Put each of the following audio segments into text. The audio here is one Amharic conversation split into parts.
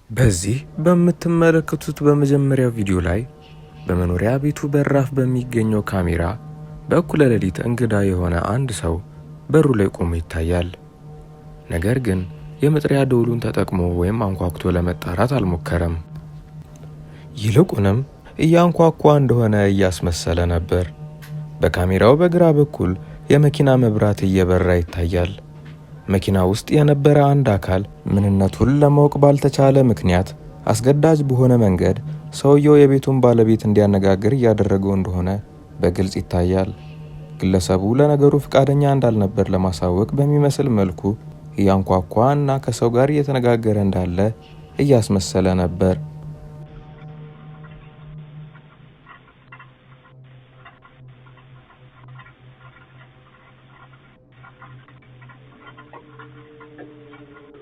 በዚህ በምትመለከቱት በመጀመሪያው ቪዲዮ ላይ በመኖሪያ ቤቱ በራፍ በሚገኘው ካሜራ በእኩለ ሌሊት እንግዳ የሆነ አንድ ሰው በሩ ላይ ቆሞ ይታያል። ነገር ግን የመጥሪያ ደውሉን ተጠቅሞ ወይም አንኳኩቶ ለመጣራት አልሞከረም። ይልቁንም እያንኳኳ እንደሆነ እያስመሰለ ነበር። በካሜራው በግራ በኩል የመኪና መብራት እየበራ ይታያል። መኪና ውስጥ የነበረ አንድ አካል ምንነቱን ለማወቅ ባልተቻለ ምክንያት አስገዳጅ በሆነ መንገድ ሰውየው የቤቱን ባለቤት እንዲያነጋግር እያደረገው እንደሆነ በግልጽ ይታያል። ግለሰቡ ለነገሩ ፈቃደኛ እንዳልነበር ለማሳወቅ በሚመስል መልኩ እያንኳኳ እና ከሰው ጋር እየተነጋገረ እንዳለ እያስመሰለ ነበር።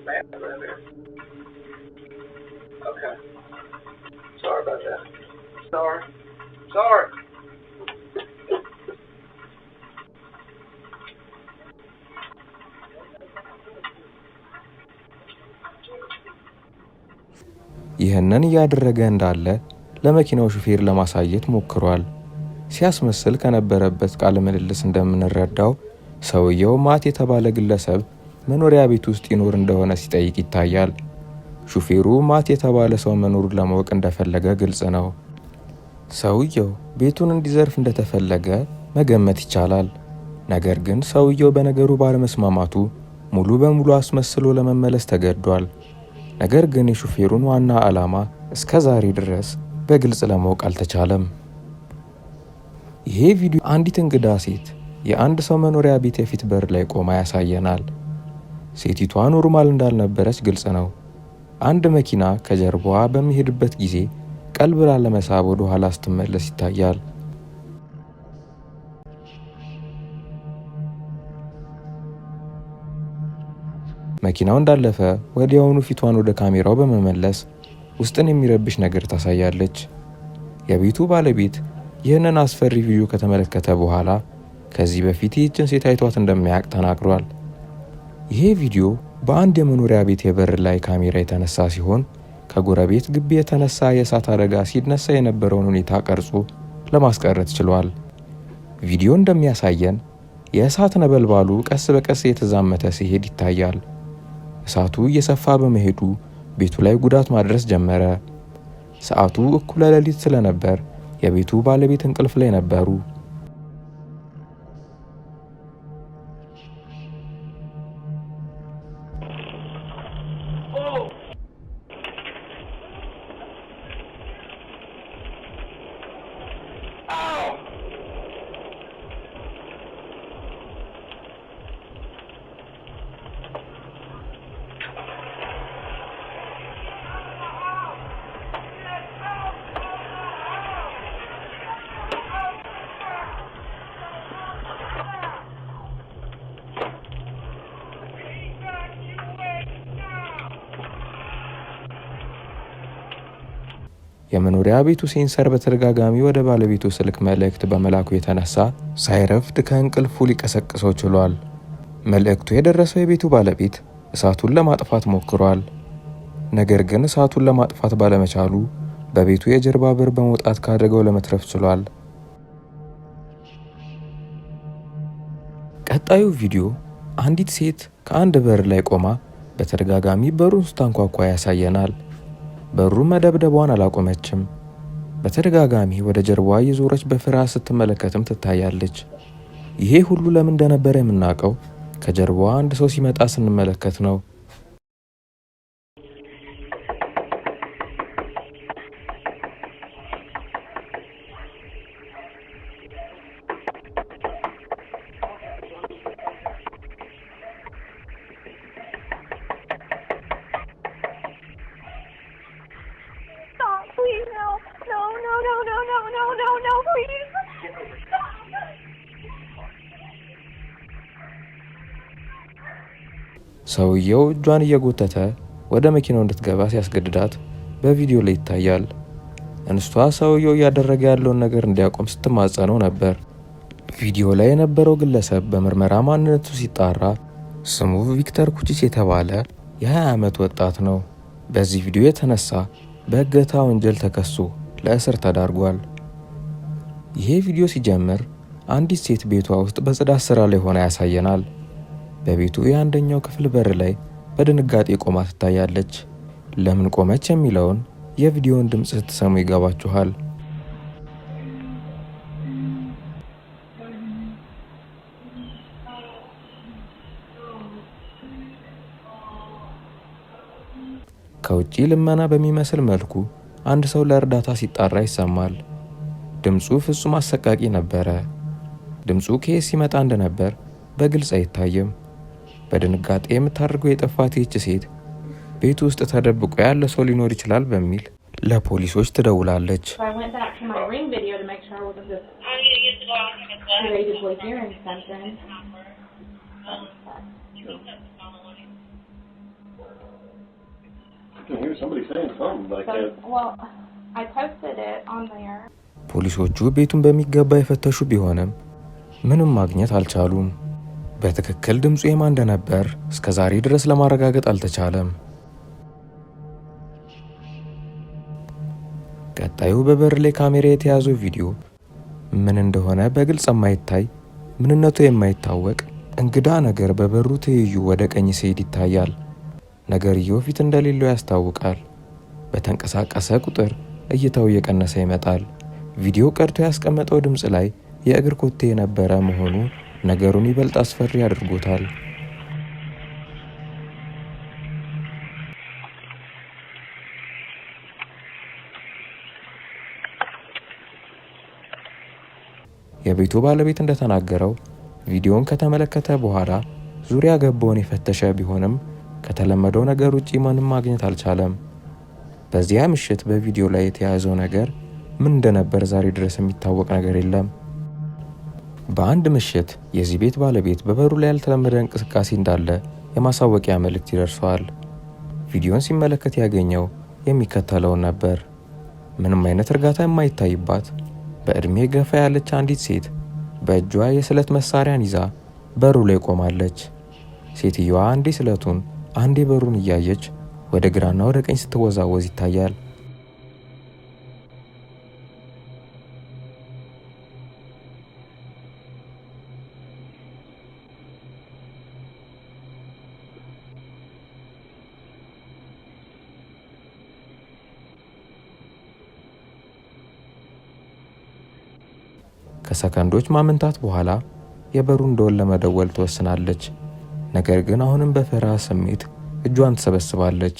Man right here. Okay. Sorry about that. Sorry. Sorry. ይህንን እያደረገ እንዳለ ለመኪናው ሹፌር ለማሳየት ሞክሯል። ሲያስመስል ከነበረበት ቃለ ምልልስ እንደምንረዳው ሰውየው ማት የተባለ ግለሰብ መኖሪያ ቤት ውስጥ ይኖር እንደሆነ ሲጠይቅ ይታያል። ሹፌሩ ማት የተባለ ሰው መኖሩን ለማወቅ እንደፈለገ ግልጽ ነው። ሰውየው ቤቱን እንዲዘርፍ እንደተፈለገ መገመት ይቻላል። ነገር ግን ሰውየው በነገሩ ባለመስማማቱ ሙሉ በሙሉ አስመስሎ ለመመለስ ተገዷል። ነገር ግን የሹፌሩን ዋና ዓላማ እስከ ዛሬ ድረስ በግልጽ ለማወቅ አልተቻለም። ይሄ ቪዲዮ አንዲት እንግዳ ሴት የአንድ ሰው መኖሪያ ቤት የፊት በር ላይ ቆማ ያሳየናል። ሴቲቷ normal እንዳልነበረች ግልጽ ነው። አንድ መኪና ከጀርባዋ በሚሄድበት ጊዜ ቀልብ ላለመሳብ ወደ ኋላ ስትመለስ ይታያል። መኪናው እንዳለፈ ወዲያውኑ ፊቷን ወደ ካሜራው በመመለስ ውስጥን የሚረብሽ ነገር ታሳያለች። የቤቱ ባለቤት ይህንን አስፈሪ ቪዲዮ ከተመለከተ በኋላ ከዚህ በፊት ይህችን ሴት አይቷት እንደማያውቅ ተናግሯል። ይሄ ቪዲዮ በአንድ የመኖሪያ ቤት የበር ላይ ካሜራ የተነሳ ሲሆን ከጎረቤት ግቢ የተነሳ የእሳት አደጋ ሲነሳ የነበረውን ሁኔታ ቀርጾ ለማስቀረት ችሏል። ቪዲዮ እንደሚያሳየን የእሳት ነበልባሉ ቀስ በቀስ እየተዛመተ ሲሄድ ይታያል። እሳቱ እየሰፋ በመሄዱ ቤቱ ላይ ጉዳት ማድረስ ጀመረ። ሰዓቱ እኩለ ሌሊት ስለነበር የቤቱ ባለቤት እንቅልፍ ላይ ነበሩ። የመኖሪያ ቤቱ sensor በተደጋጋሚ ወደ ባለቤቱ ስልክ መልእክት በመላኩ የተነሳ ሳይረፍድ ከእንቅልፉ ሊቀሰቅሰው ችሏል። መልእክቱ የደረሰው የቤቱ ባለቤት እሳቱን ለማጥፋት ሞክሯል። ነገር ግን እሳቱን ለማጥፋት ባለመቻሉ በቤቱ የጀርባ በር በመውጣት ከአደጋው ለመትረፍ ችሏል። ቀጣዩ ቪዲዮ አንዲት ሴት ከአንድ በር ላይ ቆማ በተደጋጋሚ በሩን ስታንኳኳ ያሳየናል። በሩን መደብደቧን አላቆመችም። በተደጋጋሚ ወደ ጀርባዋ እየዞረች በፍርሃት ስትመለከትም ትታያለች። ይሄ ሁሉ ለምን እንደነበረ የምናውቀው ከጀርባዋ አንድ ሰው ሲመጣ ስንመለከት ነው። Stop, please, no. No, no, no, no, no, no, no, no, please. Stop. ሰውየው እጇን እየጎተተ ወደ መኪናው እንድትገባ ሲያስገድዳት በቪዲዮ ላይ ይታያል። እንስቷ ሰውየው እያደረገ ያለውን ነገር እንዲያቆም ስትማጸነው ነበር። ቪዲዮ ላይ የነበረው ግለሰብ በምርመራ ማንነቱ ሲጣራ ስሙ ቪክተር ኩቺች የተባለ የ20 ዓመት ወጣት ነው። በዚህ ቪዲዮ የተነሳ በእገታ ወንጀል ተከሶ ለእስር ተዳርጓል። ይሄ ቪዲዮ ሲጀምር አንዲት ሴት ቤቷ ውስጥ በጽዳት ስራ ላይ ሆና ያሳየናል። በቤቱ የአንደኛው ክፍል በር ላይ በድንጋጤ ቆማ ትታያለች። ለምን ቆመች የሚለውን የቪዲዮውን ድምፅ ስትሰሙ ይገባችኋል። ከውጪ ልመና በሚመስል መልኩ አንድ ሰው ለእርዳታ ሲጣራ ይሰማል። ድምፁ ፍጹም አሰቃቂ ነበረ። ድምፁ ከየት ሲመጣ እንደነበር በግልጽ አይታይም። በድንጋጤ የምታደርገው የጠፋት ይህች ሴት ቤቱ ውስጥ ተደብቆ ያለ ሰው ሊኖር ይችላል በሚል ለፖሊሶች ትደውላለች። So I went back to my Ring video to make sure I wasn't just creatively hearing something. I can hear somebody saying something, but I So, can't. well, I posted it on there. ፖሊሶቹ ቤቱን በሚገባ የፈተሹ ቢሆንም ምንም ማግኘት አልቻሉም። በትክክል ድምፁ የማን እንደነበር እስከ ዛሬ ድረስ ለማረጋገጥ አልተቻለም። ቀጣዩ በበር ላይ ካሜራ የተያዘው ቪዲዮ ምን እንደሆነ በግልጽ የማይታይ፣ ምንነቱ የማይታወቅ እንግዳ ነገር በበሩ ትይዩ ወደ ቀኝ ሲሄድ ይታያል። ነገርየው ፊት እንደሌለው ያስታውቃል። በተንቀሳቀሰ ቁጥር እይታው እየቀነሰ ይመጣል። ቪዲዮ ቀድቶ ያስቀመጠው ድምፅ ላይ የእግር ኮቴ የነበረ መሆኑ ነገሩን ይበልጥ አስፈሪ አድርጎታል። የቤቱ ባለቤት እንደተናገረው ቪዲዮን ከተመለከተ በኋላ ዙሪያ ገባውን የፈተሸ ቢሆንም ከተለመደው ነገር ውጪ ምንም ማግኘት አልቻለም። በዚያ ምሽት በቪዲዮ ላይ የተያዘው ነገር ምን እንደነበር ዛሬ ድረስ የሚታወቅ ነገር የለም። በአንድ ምሽት የዚህ ቤት ባለቤት በበሩ ላይ ያልተለመደ እንቅስቃሴ እንዳለ የማሳወቂያ መልእክት ይደርሰዋል። ቪዲዮን ሲመለከት ያገኘው የሚከተለውን ነበር። ምንም አይነት እርጋታ የማይታይባት፣ በዕድሜ ገፋ ያለች አንዲት ሴት በእጇ የስለት መሳሪያን ይዛ በሩ ላይ ቆማለች። ሴትየዋ አንዴ ስለቱን አንዴ በሩን እያየች ወደ ግራና ወደ ቀኝ ስትወዛወዝ ይታያል። ከሰከንዶች ማመንታት በኋላ የበሩን ደወል ለመደወል ትወስናለች። ነገር ግን አሁንም በፍርሃት ስሜት እጇን ትሰበስባለች።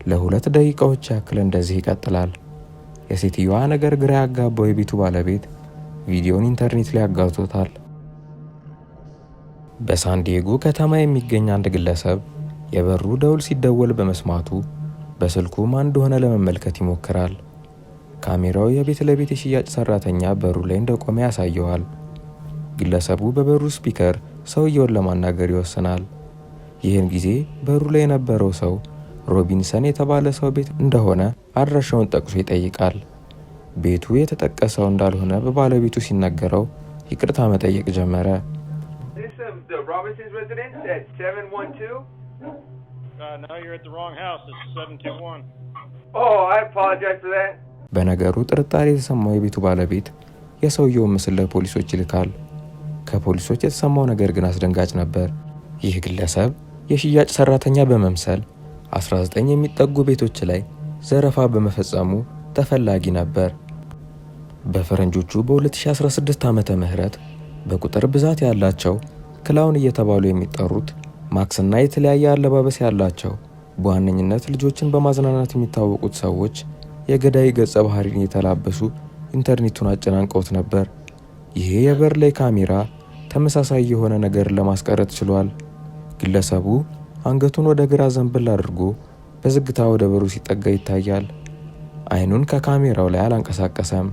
ለ2 ደቂቃዎች ያክል እንደዚህ ይቀጥላል። የሴትየዋ ነገር ግራ ያጋባው የቤቱ ባለቤት ቪዲዮን ኢንተርኔት ላይ አጋርቶታል። በሳንዲዬጎ ከተማ የሚገኝ አንድ ግለሰብ የበሩ ደውል ሲደወል በመስማቱ በስልኩ ማን እንደሆነ ለመመልከት ይሞክራል። ካሜራው የቤት ለቤት የሽያጭ ሰራተኛ በሩ ላይ እንደቆመ ያሳየዋል። ግለሰቡ በበሩ speaker ሰውየውን ለማናገር ይወስናል። ይህን ጊዜ በሩ ላይ የነበረው ሰው ሮቢንሰን የተባለ ሰው ቤት እንደሆነ አድራሻውን ጠቅሶ ይጠይቃል። ቤቱ የተጠቀሰው እንዳልሆነ በባለቤቱ ሲነገረው ይቅርታ መጠየቅ ጀመረ። This the Robinson's residence at 712? No, you're at the wrong house. It's 721. Oh, I apologize for that. በነገሩ ጥርጣሬ የተሰማው የቤቱ ባለቤት የሰውየውን ምስል ለፖሊሶች ይልካል። ከፖሊሶች የተሰማው ነገር ግን አስደንጋጭ ነበር። ይህ ግለሰብ የሽያጭ ሰራተኛ በመምሰል 19 የሚጠጉ ቤቶች ላይ ዘረፋ በመፈጸሙ ተፈላጊ ነበር። በፈረንጆቹ በ2016 ዓመተ ምህረት በቁጥር ብዛት ያላቸው clown እየተባሉ የሚጠሩት ማስክና የተለያየ አለባበስ ያላቸው፣ በዋነኝነት ልጆችን በማዝናናት የሚታወቁት ሰዎች የገዳይ ገጸ ባህሪን የተላበሱ ኢንተርኔቱን አጨናንቀውት ነበር። ይሄ የበር ላይ ካሜራ ተመሳሳይ የሆነ ነገር ለማስቀረት ችሏል። ግለሰቡ አንገቱን ወደ ግራ ዘንበል አድርጎ በዝግታ ወደ በሩ ሲጠጋ ይታያል። አይኑን ከካሜራው ላይ አላንቀሳቀሰም።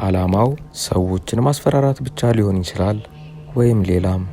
ዓላማው ሰዎችን ማስፈራራት ብቻ ሊሆን ይችላል ወይም ሌላም።